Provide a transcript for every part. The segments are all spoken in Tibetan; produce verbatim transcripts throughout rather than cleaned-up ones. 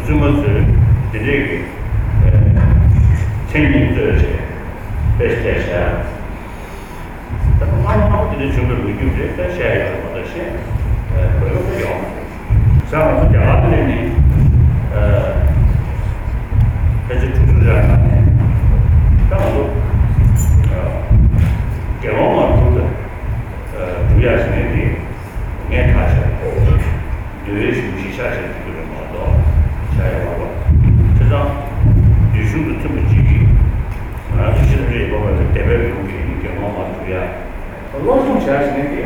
བཙུན་མ་ཚོས་དེ་འདྲས་ཀྱི་མཚན་ཉིད་གཙོས་བྱས་དཔེ་བལྟས་བྱས། ད་སྔ་མ་སྔ་མ་དེ་འདྲ་བྱུང་བའི་ལོ་རྒྱུས་རེད། ད་བཤད་ཡོད་མ་གཏོགས་ཤེས་དགོས་པ་ཡོང་། ས་ང་ཚོ་རྒྱ་གར་ནས་ནི་ཕལ་ཆེར་དྲུག་ཅུ་རེ་ནང་ནས་ད་ང་ཚོ་རྒྱལ་དབང་མར་ཐུབ་ད་འགྲུབ་ཡག་ཟེར་མཁན་དེ་ངས་ཐག་བཅད་པ་འདུལ་བའི་གཞུང་གཞི་ཆ་བཞག་རྒྱུ་རེད་མ་གཏོགས་བྱ་ཡག་མ་རེད། བྱས་ཙང་འདུལ་གཞུང་དང་མཐུན་པ་གཅིག་གིས་ང་རང་ཚོ་ཤེས་རབ་ཡེ་ཤེས་མཁས་པའི་སྡེ་པའི་ལུགས་ཀྱི་རྒྱལ་དབང་མར་ཐུབ་ཡག་བློ་སྦྱོང་བྱ་ཟེར་མཁན་དེ་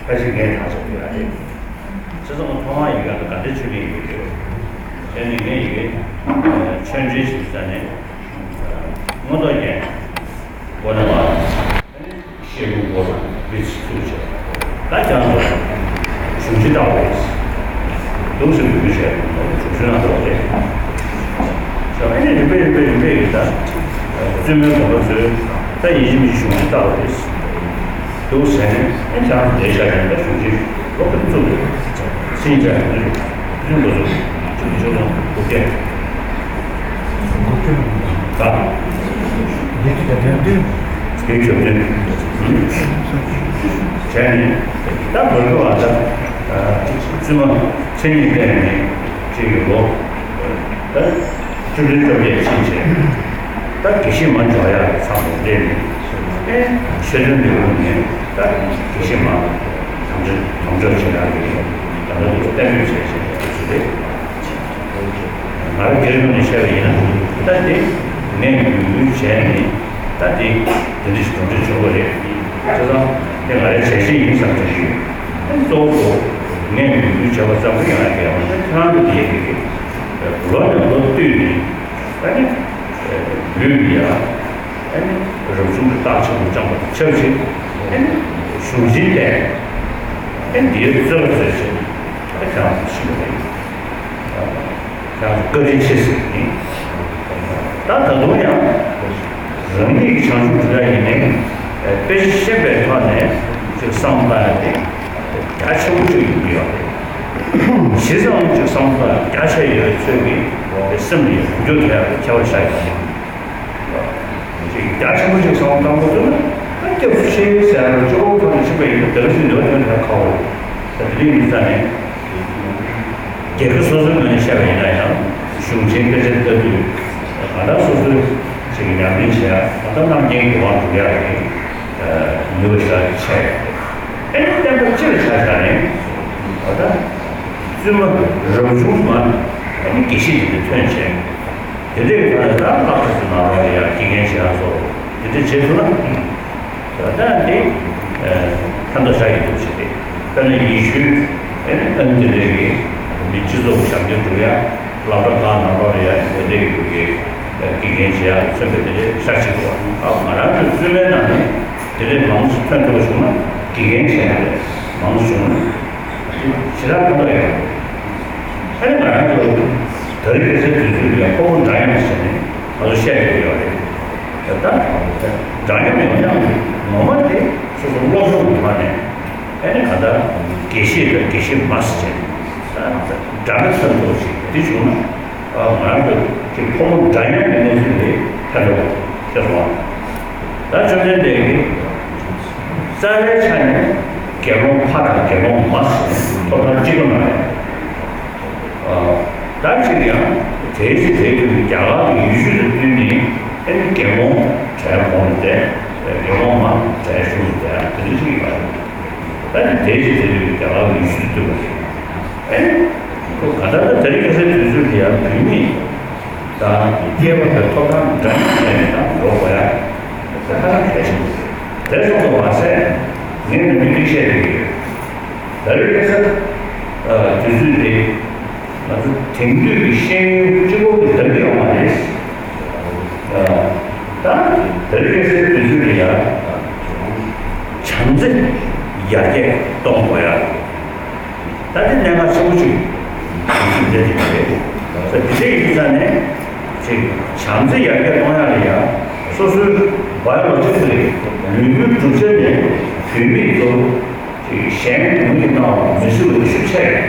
ཕལ་ཆེར་ངས་ཐག་བཅད་ཡོད་རེད། བྱས་ཙང་ཐོག་མར་ཡི་གེ་ལ་དགའ་ལྡན་ཆོས་གླིང་ཡི་གེ་ཡོད། དེ་ནི་ངས་ཡི་གེ་ཆོས་འབྲེལ་ཞིག་བཙལ་ནས་མངོན་རྟོགས་རྒྱན་མགོ་ནས་མར། ཤེལ་སྒོ་མགོ་དང་མི་ཚེ་ཚུལ་བྱས། ད་ཀྱང་གཞུང་ཆེན་ལྟ་བུ་རེད། འདུག་སེ་འབུལ་བྱས་གྲུབ་ཆེན་ལ་འདུག་སྟེ། ཨ་ནི་རིམ་པས་རིམ་པས་རིམ་པས་ཡིན་ད། བཙུན་མོའི་དགོན་པ་ཚོས་ད་ཡིན་གཅིག་མིན་གཅིག་གཞུང་ཆེན་ལྟ་བུ་རེད། འདུག་ཟེར་ནས་ཨེ་ཁྱེད་རང་ཚོ་ལས་བཞག་ནས་ད་གཞུང་ཆེན་ལོ་ག་ཚོད་རེད། སེང་ཆ་ཡང་འདི་རེད། བཙུན་མོ་ཚོ་གཅིག་གི་ཆོག་ལོ་དགུ་བརྒྱ། ད། དེ་ཆོག་དེ། བྱས་ནས་ད་བོད་ཀྱི་བ་ད་བཙུན་མ་མཚན་ཉིད་བསྟན་ནས་ཅིག་གི་ལོ། ད་བཅུ་བདུན་བཅོ་བརྒྱད་ཕྱིན་བྱས། ད་དགེ་བཤེས་མ་འཇོག་ཡག་གི་མཚམས་སུ་སླེབས་ནས། ཨེ་ཆོས་དོན་འདི་རུ་ནས་ད་དགེ་བཤེས་མ་དམ་ཆོས་དམ་ཆོས་བྱེད་ཡག་གི་ད་ལྟ་འདི་གཏན་འབེབས་བྱས་བྱས་བྱས་བྱས་རེད། ང་རང་སྒེར་ངོས་ནས་བཤད་པ་ཡིན་ན། ད་དེ་ངས་འབོད་སྐུལ་བྱས་ནས་ད་དེ་དེ་འདྲ་ཞིག་གྲུབ་འབྲས་བྱུང་བ་རེད། བྱས་ཙང་དེ་ང་རའི་བྱས་རྗེས་ཡིན་བསམ་གྱི་ཡོད། གཙོ་བོ་ངས་འབོད་སྐུལ་བྱས་པ་ཙམ་གྱིས་ང་རྒྱལ་བ་ནི་ཁྱེད་རང་ཚོ་དེ་ཡས་ཀྱི་ལོ་ནས་ལོ་བསྟུད་ནས་ད་ནི་ལུས་ཡ་ཨ་ནི་རབ་བྱུང་གི་རྟགས་ཆེན་པོ་བཅངས་པ་དང་ཆབས་ཅིག་ཨ་ནི་གཞུང་ཆེན་དེ་ཨ་ནི་འདིའི་རྩོད་པ་རྩོད་བྱས་ནས་ཨ་ཁྱེད་རང་ཚོ་ཤི་བ་རེད། ཡང་བཀའ་དྲིན་ཆེ་ཟེར་གྱི་ཡིན། ད་ད་དུང་ཡང་རང་ཉིད་ཀྱི་བྱང་ཆུབ་འགྲུབ་ཡ་ཡིན་ནའི་དཔེ་ཆ་ཤེས་པའི་ཐོག་ནས་ཅིག་བསམ་བློ་བཏང་ཡ་དེ་རྒྱ་ཆེན་པོ་ཅིག་ཡོང་གི་ཡོད་རེད། བྱས་ཙང་ཅིག་བསམ་བློ་རྒྱ་ཆེ་ཡོད་ཚོད་ཀྱིས་སེམས་ལ་ཡང་ཁུངས་སྐྱེལ་ཐུབ་ཡ་ཁྱད་པར་ཆགས་ཡོད་པ་ཡིན། ཅིག་རྒྱ་ཆེན་པོ་ཅིག་བསམ་བློ་བཏང་དགོས་ཐུག་ན་ད་སྐྱབས་སུ་མཆི་ཟེར་ཡ་ལ་གཙོ་བོ་ཐོག་ནས་ཕྱིན་པ་ཡིན་ན་ད་ག་ཟེ་འདོད་ཐོན་ཐོན་ཁག་པོ་རེད། ད་དེ་རིང་ཡིན་ཙང་ནས། རྒྱལ་ཁབ་སོ་སོའི་ངོས་ནས་བཤད་པ་ཡིན་ན་ཡང་གཞུང་ཆེན་དཔེ་ཆ་ལྟ་དུས་གང་ལྟར་སོ་སོའི་ཅིག་ཉམས་ལེན་བྱེད་ཡ་གང་ལྟར་རྣམ་མཁྱེན་གྱི་དབང་འགྲུབ་ཡ་གི་ནུས་པ་ཞེ་དྲག་ཆེ། ཨེ་ནི་བསྟན་པ་སྤྱི་ལ་ཆ་བཞག་ནས་ད་ལྟ་བཙུན་མ་རབ་བྱུང་མ་ཨེ་ནི་དགེ་བཤེས་དེ་འདྲ་ཐོན་བྱས་དེ་འདྲའི་ཐོག་ནས་ད་ལྷག་ཏུ་ནང་རོགས་ཡ་དགེ་རྒན་བྱེད་ཡ་སོགས་དེ་འདྲ་བྱེད་ཐུབ་ན། ད་འདི་ཕན་ཐོགས་ཤར་ཡོང་གི་འདུག་ཟེར་ཏེ། དཔེར་ན་ཡེ་ཤུའི་ཨ་ནི་དེ་འདྲའི་གི་མི་སྤྱི་ཚོགས་ཞབས་འདེགས་སྒྲུབ་ཡ་སློབ་གྲྭ་ཁག་ནང་ལོགས་ལ་ཡ་དེ་འདྲའི་གི་དགེ་རྒན་བྱེད་ཡ་མཚོན་པའི་དེ་འདྲའི་ཤར་ཕྱིན་འདུག་ཨ་ང་རང་ཚོའི་བཙུན་མའི་ནང་ནས་དེ་འདྲའི་མང་ཙམ་ཐོན་ཐུབ་པ་བྱུང་ན་དགེ་རྒན་བྱེད་ཡ་རེད། མང་ཙམ་བྱུང་ན་ཞེ་དྲག་ཕན་ཐོགས་ཡོད་རེད། ཨ་ནི་ང་རང་ཚོ་དེ་རིང་ཁ་སང་དུས་ཚོད་ལ་ཡ་ཕོ་བོ་འདྲ་མཉམ་ཟེར་ནས་ང་ཚོ་བཤད་ཡོད་ཡོད་རེད། ད་ལྟ་འདྲ་མཉམ་ཡོང་ཡང་ངོ་མ་དེ་སོ་སོ་སློབ་སྦྱོང་གི་ཐོག་ནས་ཨེ་ནི་ག་ད་དགེ་བཤེས་དང་དགེ་བཤེས་མ་ཟེར་བྱས་འདྲ་མི་ཚོད་འདུག་ཅིག་དེ་བྱུང་ན་ང་རང་ཚོ་ཅིག་ཕོ་མོ་འདྲ་མཉམ་གྱི་གནས་ཚུལ་དེ་ཐད་ཀར་ཤེས་སོང་། ད་བཅོམ་ལྡན་འདས་ཀྱིས་རྩ་བའི་ཆ་ནས་དགེ་སློང་ཕ་དང་དགེ་སློང་མ་ཟེར་ཐོབ་ཐང་གཅིག་པ་གནང་ཡོད། ད་ཅིག་ཡང་དེའི་ཕྱིར་དེའི་དུས་ཀྱི་རྒྱ་གར་གྱི་ཡུལ་ཤུལ་དུ་བསྟུན་ནས་ཨེ་ནི་དགེ་སློང་གྲལ་གོང་ནས་བསྡད། དགེ་སློང་མ་གྲལ་གཞུག་ནས་བསྡད་དེ་འདྲ་ཞིག་ཡིན་པ་རེད། ད་ནི་དེའི་ཕྱིར་དེའི་དུས་ཀྱི་རྒྱ་གར་གྱི་ཡུལ་ཤུལ་དུ་བསྟུན་པ་རེད། ཨེ་ནི་ཁོ་ག་ད་ལྟ་དེ་རིང་ཁ་སང་དུས་ཚོད་འདི་ཡང་བུད་མེད་དང་སྐྱེས་པ་དང་ཐོབ་ཐང་འདྲ་མཉམ་ལྡན་དང་ཡོད་དགོས་ཡ་དེ་ཧ་ཅང་གལ་ཆེན་པོ་རེད། དེ་སོང་ཙང་མ་ཟད་ངས་ནམ་རྒྱུན་འདི་བཤད་བསྡད་ཀྱི་ཡོད། ད་རེས་ཁ་སང་དུས་ཚོད་འདི་ང་ཚོ་དེང་དུས་ཀྱི་ཤེས་ཡོན་སྤྱི་བོ་གི་འདང་གི་ཡོད་མ་རེད། ད་ད་རེས་ཁ་སང་དུས་ཚོད་འདི་ཡ་བྱམས་བརྩེ་ཡར་རྒྱས་གཏོང་དགོས་ཡ། ད་དེ་གནད་འགག་ཆེན་པོ་ཞིག་ཞིག་རེད་དེ་རེད། ད་དེ་འདྲ་ཡིན་ཙང་ནས་ཅིག་བྱམས་བརྩེ་ཡར་རྒྱས་གཏོང་ཡ་ལ་ཡ་སོ་སོའི་བའི་ལོ་ཆེན་ཚོ་ལས་ལུས་པོའི་གྲུབ་ཆ་ནས་བུད་མེད་ཚོ་ཅིག་གཞན་མི་གི་སྣང་བ་མི་བཟོ་བའི་ཤུགས་ཆེ་རེད།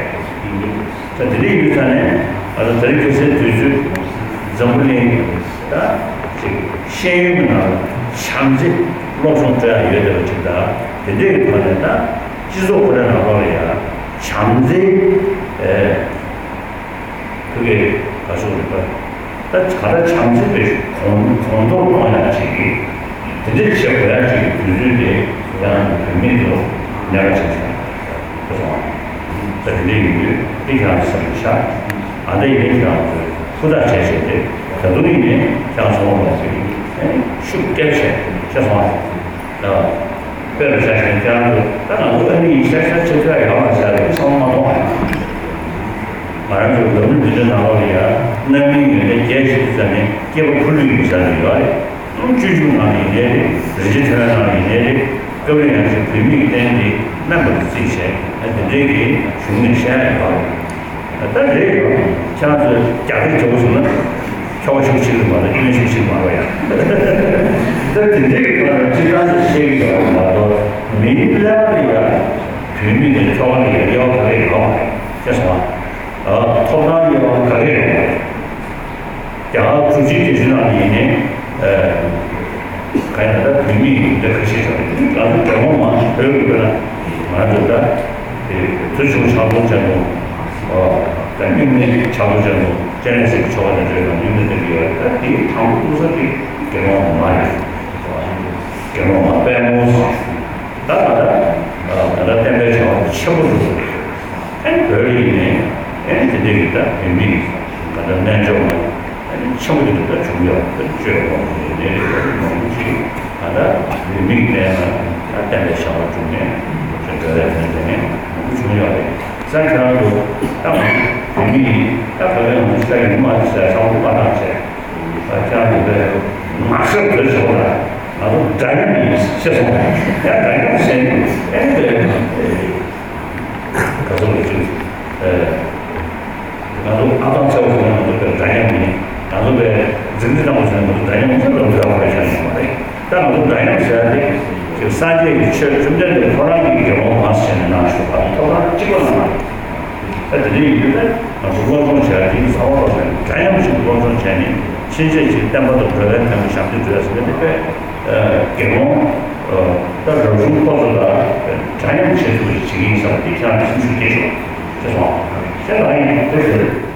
ད་དེ་འདྲ་ཡིན་ཙང་ནས་ ད་ལྟ་དེ་རིང་ཁ་སང་དུས་ཚོད་འཛམ་བུ་གླིང་ད་ཅིག་ཤེས་ཡོན་གྱི་ནང་ལ་བྱམས་བརྩེ་སློབ་སྦྱོང་སྤྲད་ཡ་ཡོད་བསྡད་པ་ཅིག་དང་། དེ་འདྲའི་ཐོག་ནས་ད་སྤྱི་ཚོགས་ཁོ་རའི་ནང་ལོགས་ལ་ཡ་བྱམས་བརྩེ་ཨེ་ཕ་གི་ག་ཚོད་རེད་པ། ད་ག་ད་བྱམས་བརྩེ་པའི་གོང་གོང་མཐོར་གཏོང་ཡ་ཅིག་གི་དེ་འདྲ་བྱེད་དགོས་ཡ་ཅིག་གི་དུས་ཚོད་དེ་ཡང་བོད་མི་ཚོ་ཉར་བ་བྱས་སོང་། ད་དེ་འདྲ་ཡིན་དུས་འདི་ཁྱེད་རང་ཚོ་བསམ་བློ་བཞག་ཨ་འདྲ་ཡིན་ན་ཁྱེད་རང་ཚོས་ཧུར་ཐག་བྱས་བྱས་ཏེ་ད་དུང་ཡིན་ནའི་ཁྱེད་རང་ཚོ་ལ་ཅིག་ཤུགས་བརྒྱབ་བྱས་བྱས་སོང་། དཔེ་ལ་ཆ་བཞག་ན་ཁྱེད་རང་ཚོ་ད་ང་ཚོ་ཨ་ནི་ཡིན་ཤག་ཤག་བྱེད་ཐུབ་ཡ་ཡོད་མ་རེད་ཟེར་བའི་བསམ་བློ་མ་གཏོང་བ། ང་རང་ཚོ་འཛམ་བུ་གླིང་འདི་འདྲའི་ནང་ལོགས་ལ་ཡ་རྣམ་སྨིན་ཡོན་ཏན་རྒྱས་ཆེ་ཙམ་ནས་སྐྱེས་པ་ཕ་ལུས་ཡིན་ས་རེད་ཡོད་རེད། ཨང་། སྤྱོད་འཇུག་ནང་ཡིན་ནའི་རེད། རིན་ཆེན་ཕྲེང་བའི་ནང་ཡིན་ནའི་རེད། སྐབས་རེ་ཡང་ཅིག་བོད་མིའི་རྟེན་འདི་རྣམ་པར་རྩིས་བྱས་ཨ་དེ་འདྲའི་གི་གཞུང་ནས་བཤད་ཡ་ཡོད་རེད། ད་རེད་ཡོད། ཁྱེད་རང་ཚོས་རྒྱ་སྐད་བརྗོད་པ་སོང་ན་ཁྱོ་ག་ཤུགས་ཆེ་གི་མ་གཏོགས་ཨི་མེ་ཤུགས་ཆེ་གི་མ་གཏོགས་ཡ། ད་དེ་འདྲའི་གི་ཐོག་ནས་སྤྱིར་བཏང་ཚོ་བཤད་གི་ཡོད་རེད་མ་གཏོགས་མིའི་ཀླད་པ་ལ་ཡ་བོད་མི་དང་ཁྱོ་ག་ལ་ཡ་དབྱེ་བ་ག་རེ་ཡོད་རེད། ཤེས་སོང་ཨ། ཐོབ་ཐང་དབྱེ་བ་ག་རེ་ཡོད་རེད། རྒྱ་གར་གྲུབ་ཆེན་རྒྱལ་ཆེན་ནང་ཡིན་ནའི། ག་ཡིན་ན་ད་བོད་མི་ཡིན་འདྲ་ཁ་ཤས་ཤོག་ང་ཚོ་རྒྱལ་དབང་མང་ཆེ་བོད་ཀྱི་བོད་ལ་ང་ཚོ་ད་དུས་ཆུང་ཕྱག་རྡོར་ཅན་དུ་ད་སྙིང་ནས་ཕྱག་རྡོར་ཅན་དུ་སྤྱན་རས་གཟིགས་ཀྱི་ཆོ་ག་དང་འབྲེལ་བའི་སྙིང་ནས་བསྟེན་གྱི་ཡོད་རེད། ད་དེའི་དང་པོ་ཐུག་ས་དེ་རྒྱལ་དབང་མང་རེད། རྒྱལ་དབང་མང་དཔལ་མོ་ད་ད་ད་ད་བསྟན་པའི་བྱ་བ་ཆེན་པོ་འགྲོ་གི་རེད། ཨེ་བོད་ཡིན་ནའི་ཨེ་དེ་འདྲའི་གི་ད་བོད་མི་ག་ད་རྣལ་འབྱོར་མ་ཨེ་ཆེན་པོ་དེ་འདྲ་ད་བྱུང་ཡོད་རེད། སྤྱོད་པ་ཡིན་ནའི་རེད། མང་པོ་ཅིག་ད་ལྟ་བོད་མི་གི་གནས་ན་ད་བསྟན་པའི་བྱ་བ་བསྒྲུབས་ནས་འགྲོ་བའི་ལས་དེ་ནས་མང་པོ་བྱུང་ཡོད་རེད། ས་ཁྱེད་རང་ཚོ་ད་བོད་མི་ཡིན་ད་བོད་པའི་ང་ཚོ་ས་ཡིན་མ་ཟེར་ས་འོག་པ་དང་བྱས་ད་ཁྱེད་རང་ཚོ་བས་ང་ཚོ་བོད་ཆོག་ལ་ང་ཚོ་འདྲ་མཉམ་ཡིན་ཤེས་སོང་ཡང་འདྲ་མཉམ་ཟེར་ནས་ཨེ་བོད། ག་ཚོད་ལ་ཅིག་ང་ཚོ་ཨ་ཐང་ཆེ་བ་ཟེར་ན་ང་ཚོ་དཔེ་འདྲ་མཉམ་ཡིན། ང་ཚོ་དཔེ་མཛུབ་གུ་སྟོང་བ་ཟེར་ན་ང་ཚོ་འདྲ་མཉམ་ཡིན་ཟེར་ལབ་འདོད་པ་ཁ་ཤས་ཡོད་མ་རེད། ད་ང་ཚོ་འདྲ་མཉམ་ཟེར་ཡ་དེ་ཅིག་སངས་རྒྱས་ཀྱི་ཆོས་བཅོམ་ལྡན་འདས་ཁོ་རང་གིས་དགེ་སློང་མང་ཆེ་ནས་གནང་ཞུ་བ་ཐོབ་ཐང་གཅིག་པ་གནང་བ་རེད། ད་དེ་འདྲ་ཡིན་དུས་ད་ང་ཚོ་སློབ་སྦྱོང་བྱེད་ཡ་དེ་ཚང་མ་ལོག་ནས་འདྲ་མཉམ་ཞིག་སློབ་སྦྱོང་བྱས་ནས་ཕྱིན་ཆད་ཅིག་བསྟན་པ་དང་འགྲོ་བའི་མཐུན་པ་ཞབས་འདེགས་སྒྲུབ་ཡ་ཟེར་མཁན་དེ་དཔེ་དགེ་སློང་། ད་རབ་བྱུང་ཁོ་ཚོ་ལ་འདྲ་མཉམ་བྱེད་ཐུབ་པའི་བྱེད་ཀྱི་ཡིན་བསམ་པ་དེ་ཁྱེད་རང་སེམས་ཤུགས་སྐྱེད་ཆོག་ཅེས་གསུངས་པ་དེ་ལ་ཡིན་དེ་ཟེར།